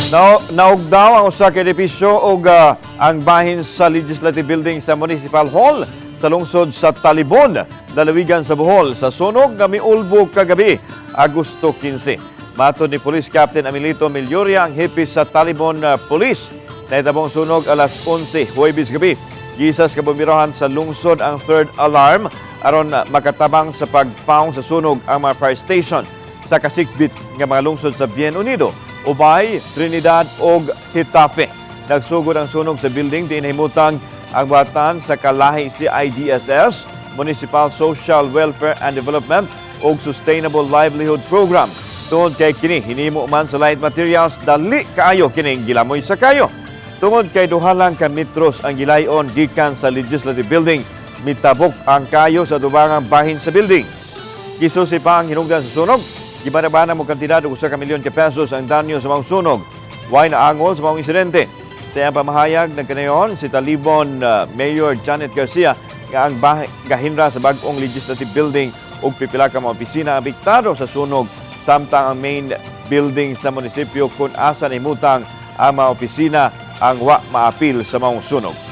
Naugdaw ang usa ka edipisyo ug ang bahin sa Legislative Building sa Municipal Hall sa lungsod sa Talibon, lalawigan sa Bohol, sa sunog nga miulbo kagabi, Agosto 15. Matod ni Police Captain Amilito Melloria, ang hepe sa Talibon Police, nahitabong sunog alas 11 Huwebes gabi. Giisas kabomberohan sa lungsod ang third alarm aron makatabang sa pagpaong sa sunog ang mga fire station sa kasikbit nga mga lungsod sa Bien Unido, Ubay, Trinidad ug Getafe. Nagsugod ang sunog sa building diin nahimutang ang buhatan sa Kalahi CIDSS, Municipal Social Welfare and Development ug Sustainable Livelihood Program. Tungod kay kini hinimo man sa light materials, dali kaayo kining gilamoy sa kayo. Tungod kay duha lang ka metros ang gilayon gikan sa Legislative Building, mitabok ang kayo sa dubangang bahin sa building. Gisusi pa ang hinungdan sa sunog. Gibanabana mo kantidad og 1 ka milyon ka pesos ang danyo sa maong sunog. Way naangol sa maong insidente. Sa iyang pamahayag, nagkanayon si Talibon Mayor Janet Garcia nga ang bahay, gahinra sa bag-ong Legislative Building ug pipila ka mga opisina apektado sa sunog, samtang ang main building sa munisipyo, kung asa nahimutang ang mga opisina, ang wa maapil sa maong sunog.